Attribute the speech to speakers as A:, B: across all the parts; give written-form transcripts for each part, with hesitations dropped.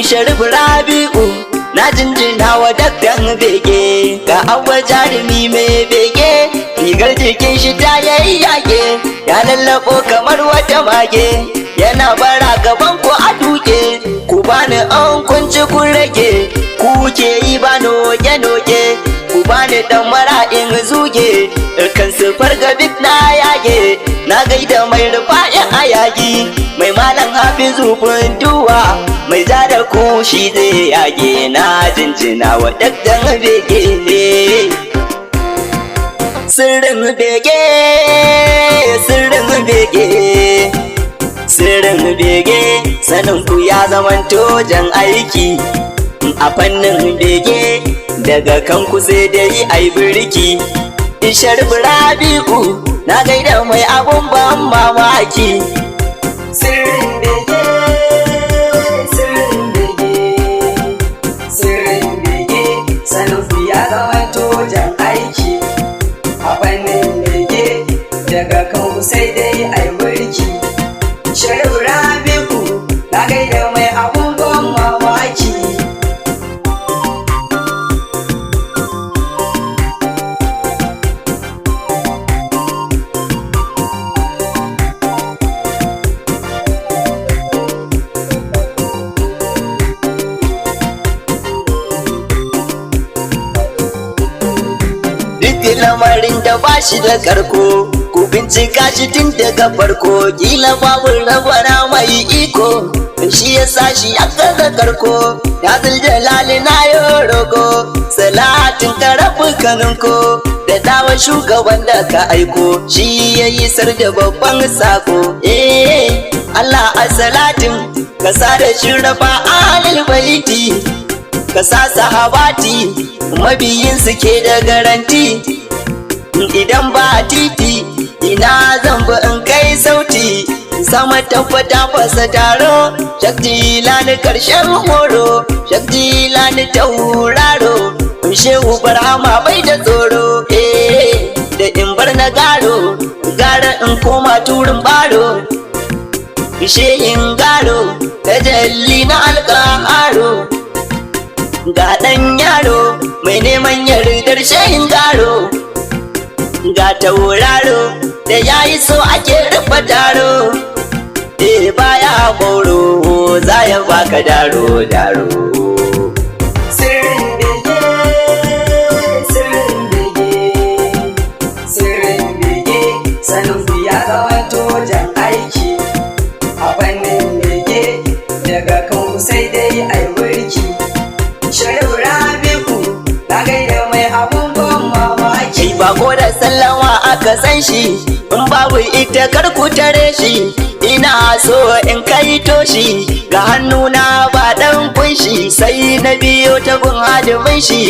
A: Sharif Rabi'u na jinjina wa daktan bege. Ga Abba jarumi mai bege, rigar jikin shi ta yayyage, ya lallabo kamar wata mage, yana bara gaban ku a duke. Ku bani an kun ci kun rage, ku ke yi ba noke noke. Ku bani dan mara in zuge, kan su farga bit na yage. Na gaida mai rufa'in ayagi, mai malam Hafizu Funtuwa, mai ja da ku shi zai yage. Na jinjina wa daktan bege. Sirrin bege, sirrin bege, sirrin bege, sanin ku ya zamanto jan aiki a fannin bege. Daga kanku sai dai ai birki. Sharif Rabi'u na gaida mai abun ban mamaki.
B: Sirrin bege, sirrin bege, sirrin bege, sanin ku ya zama jan aiki a fannin bege. Daga kan sai dai ai mulki. Sharif Rabi'u na gaida mai abun ban mamaki.
A: Duk lamarin da ba shi da karko, ku bincika shi tun daga farko. Kila babu rabana mai iko, shi ya sa shi ya gaza karko. Ya Zuljalali, na yo roko, salatin karafi kanunko da dawa shugaban da ka aiko, shi ya yi sar da babban sako. Eh Allah, a salatin ka sa da shirafa alil baiti, ka sa sahabati mabiyin su ke da garanti. Idan ba titi, ina zan bi in kai sauti sama? Tabbata fasa taro. Shakti lani karshen horo, shakti lani tauraro, Shehu Barhama bai da tsoro. Eh, da in bar na garo, gara in koma turin baro. Shehin garo, tajalli na alƙaharo, ga ɗan yaro mai neman yardar shehin garo. Ga tauraro da ya yi so ake rufe taro. Eh, baya goro, za ya baka daro daro.
B: Sirrin bege, sirrin bege, sirrin bege, sanin ku ya zama jan aiki a fannin bege. Daga kan sai dai ai wurki. Sharif Rabi'u na gaida mai abun ban mamaki.
A: Kai bako da sallama aka san shi, in babu ita kar ku tare shi. Ina so in kai toshi ga hannuna ba dan kunshi, sai na biyo ta gun hadimin shi,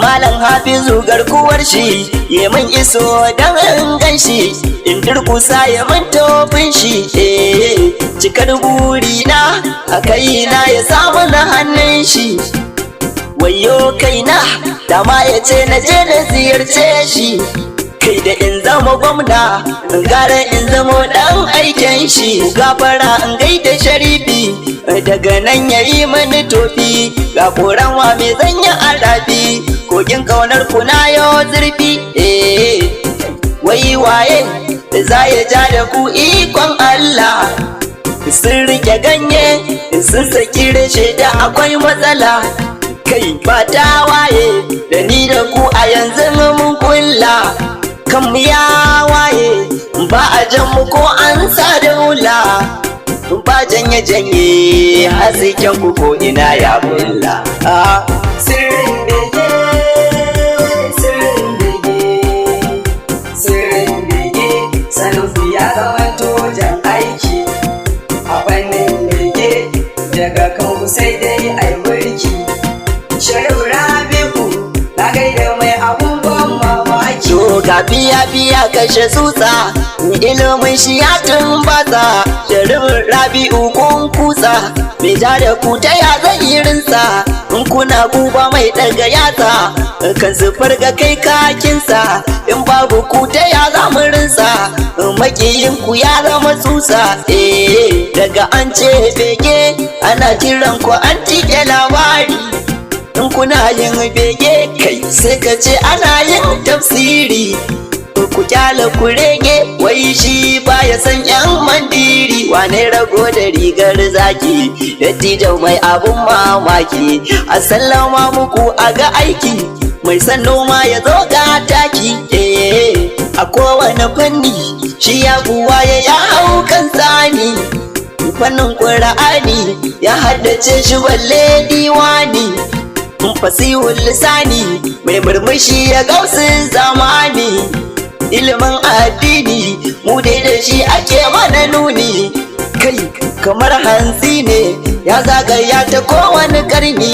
A: malam Hafizu garkuwar shi, ya min iso dan in gan shi, in durkusa ya min tofin shi. Eh, cikar burina a kaina ya samu na hannun shi. Wayo kaina, dama ya ce na je na ziyarce shi. Kai, da in zama gwamna, in gara in zama dan aiken shi. Gafara in gaida Sharifi, daga nan ya yi mani tofi. Ga koranwa mai zanya a rafi, kogin kaunar kuna yau zurfi. Eh, wai waye za ya ja da ku, ikon Allah? Sun rike ganye, sun saki reshe, da akwai matsala. Kai, ba ta waye da ni da ku a yanzu mun kulla kan mu ya waye, ba a jan mu ko an sa daula. Ba janye janye, hasken ku ko ina ya bulla. Ah.
B: Sirrin bege, sirrin bege, sirrin bege, sanin ku ya zama jan aiki a fannin bege. Daga kan ku sai dai ai wurki. Sharif Rabi'u na gaida mai abun ban mamaki.
A: To Ga biya biya kashe tsutsa, ilimin shi ya tumbatsa. Sharif Rabi'u kun kutsa, mai ja da ku ta ya zai yi rinsa. In kuna guba mai ɗaga yatsa, kan su farga kai kakinsa. In babu ku ta ya za mu rinsa, makiyin ku ya zama tsutsa. Eh, daga an ce bege ana kiran ku an tike labari. In kuna yin bege kai sai ka ce ana yin tafsiri. Ku kyale ku rege, wai shi baya san yan mandiri. Wane rago da rigar zaki, dattijo mai abun mamaki. A sallama muku a ga aiki, mai san noma ya zo ga taki. Eh, a kowane fanni shi ya buwa ya hau kan tsani. Fannin ƙura'ani ya haddace shi balle diwani. Fasihul lisani mai murmushi ya gausin zamani. Ilimin addini mu dai da shi ake mana nuni. Kai kamar hantsi ne ya zagaya ta kowane karni.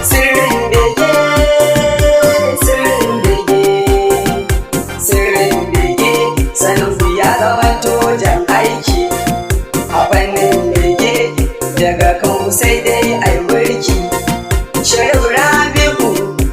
B: Sirrin bege, sirrin bege, sirrin bege, sanin ku ya zama jan aiki a fannin bege, daga kan sai dai ai burki. Sharif Rabi'u,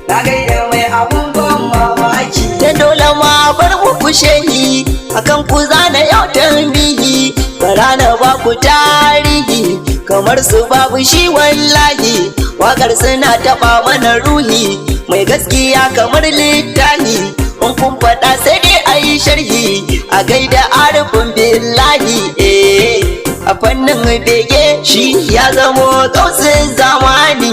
B: na gaida mai abun ban mamaki.
A: Ta dole ma bar muku shehi, akan ku zana yau tambihi. Bara na ba ku tarihi, kamar su babu shi wallahi. Wakar suna taɓa mana ruhi, mai gaskiya kamar littahi. In kun faɗa sai dai a yi sharhi, a gaida arifin billahi. Eh, a fannin bege shi ya zamo gausin zamani.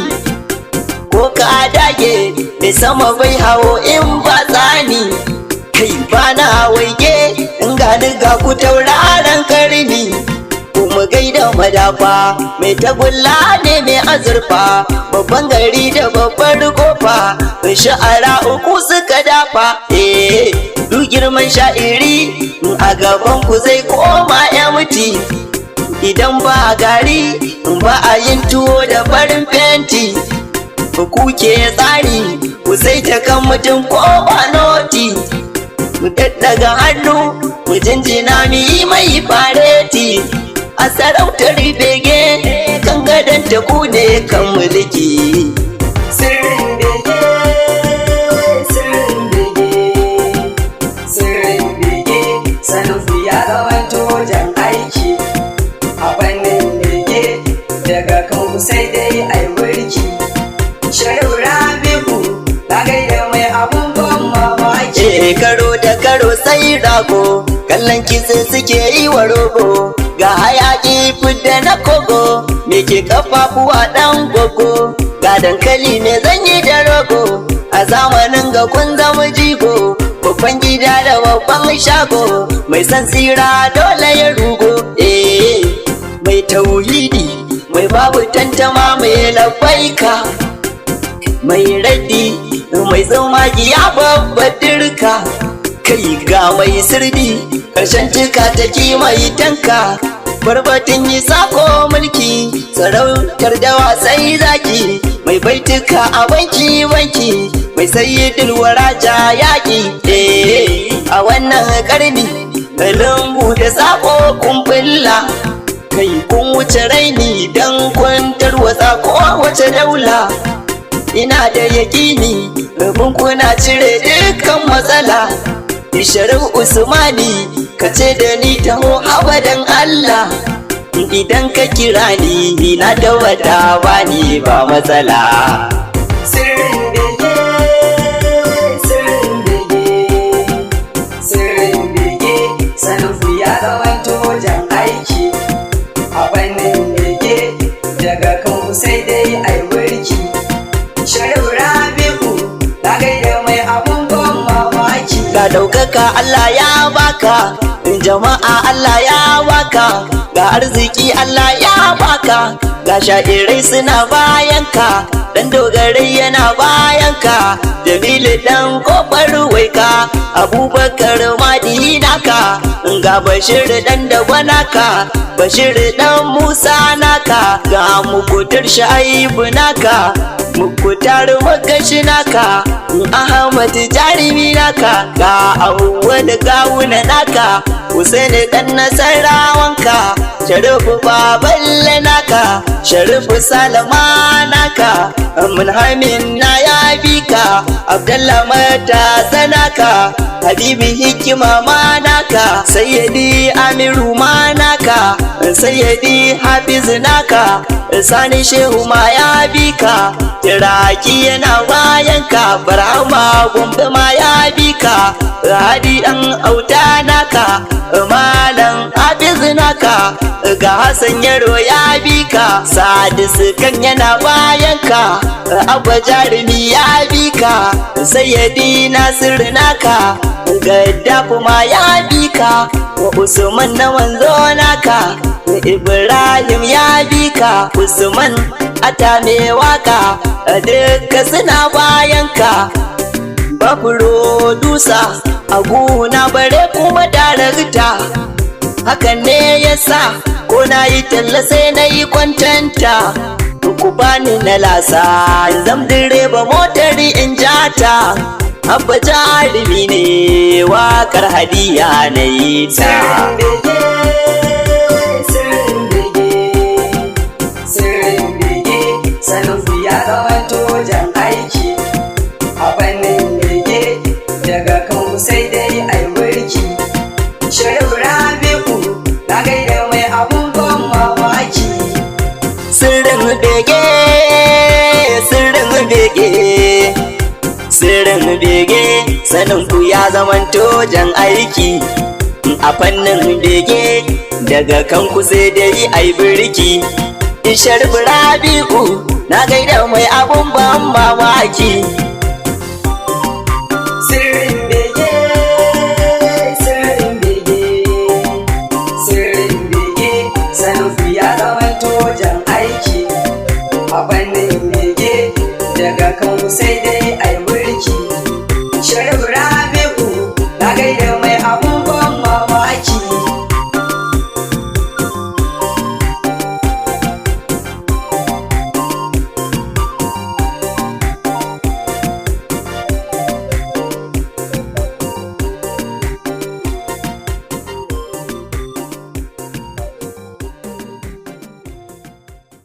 A: Ko ka dage mai sama bai hawo in ba tsani. Kai ba na waige in gani ga ku tauraron karni. Kuma gaida madafa mai tagulla ne mai azurfa, babban gari da babbar kofa, sha'ara uku suka dafa. Eh, duk girman sha'iri a gaban ku zai koma ya muti. Idan ba gari ba a yin tuwo da farin fenti. Ku ke tsari ku sai ta kan mutum ko ba noti. Mu daddaga hannu mu jinjina mu yi mai fareti. A sarautar bege kan gadon ta ku ne kan mulki.
B: Sirrin bege, sirrin bege, sirrin bege, sanin ku ya zama jan aiki a fannin bege, daga kan sai dai ai burki. Sharif Rabi'u, na gaida mai abun ban mamaki.
A: Eh, karo da karo sai rago, kallon kitse suke yi wa rogo. Ga hayaki fidda na kogo, me ke kafafuwa dan gogo. Ga dankali me zan yi da rogo, a zamanin ga kun zama jigo. Babban gida da babban shago, mai san tsira dole ya rugo. Eh, mai tauhidi mai babu tantama, mai labbaika, mai raddi, mai tsumagiya babbar dirka. Kai ga mai sirdi, karshen cika take mai tanka. Barbatin yi sako mulki, sarautar dawa sai zaki. Mai baituka a banki banki, mai sayyidul waraja yaki. Eh, a wannan karni lungu da sako kun bulla. Kai kun wuce raini dan kun tarwatsa ko wace daula. Ina da yaƙini domin kuna cire dukkan matsala. Isharin Usmani ka ce da ni taho abadan Allah. Idan ka kira ni na tabbata bani ba matsala.
B: Sirrin bege, sirrin bege, sirrin bege, sanin ku ya zama jan aiki a fannin bege, daga kan sai dai ai burki. Sharif Rabi'u, na gaida mai abun ban mamaki.
A: Ga ɗaukaka Allah ya baka, jama'a Allah ya baka, ga arziki Allah ya baka, ga sha'irai suna bayanka, dan dogarai yana bayanka, Jamilu dan kofar waika, Abubakar Madi naka, ga Bashir dan da naka, Bashir dan Musa naka, ga Mukutar Shaibu naka. Mukutar magashi naka, Ahmad jarumi naka, ga awwal gawuna naka, Husaini dan nasarawanka, Sharifu baballe naka, Sharifu Salama naka, Munhamin na ya bika, Abdallah matasa naka, Habibi hikima ma naka, Sayyidi Amiru ma naka, Sayyidi Hafiz naka, Sani Shehu ma ya bika, Tiraki yana bayanka, Barhama Gombe ma ya bika, Hadi ɗan auta naka, Malam Hafiz naka, ga Hassan Yaro ya bika, Sadisu kan yana bayanka, Abba Jarumi ya bika, Sayyidi Nasiru naka, Gaddafi ma ya bika, Usman na wanzo naka, Ibrahim ya bika, Usman ata mai waka, duka suna bayanka. Babu dusa a gona bare kuma darakta, hakan ne yasa ko na yi talla sai na yi kwantanta. Ku bani na lasa zam direba motar in jata, Abba jarumi ne wakar hadiya na yi ta.
B: Sirrin bege, sirrin bege, sirrin bege, sanin ku ya zama jan aiki a fannin bege, daga kan sai dai ai burki. Sharif Rabi'u na gaida mai abun ban mamaki.
A: Sirrin bege, sirrin bege, sirrin bege, sanin ku ya zamanto jan aiki a fannin bege, daga kanku sai dai ai birki. Sharif Rabi'u na gaida mai abun ban mamaki.
B: Sirrin bege, sirrin bege, sirrin bege, sanin ku ya zama jan aiki a fannin bege, daga kan sai dai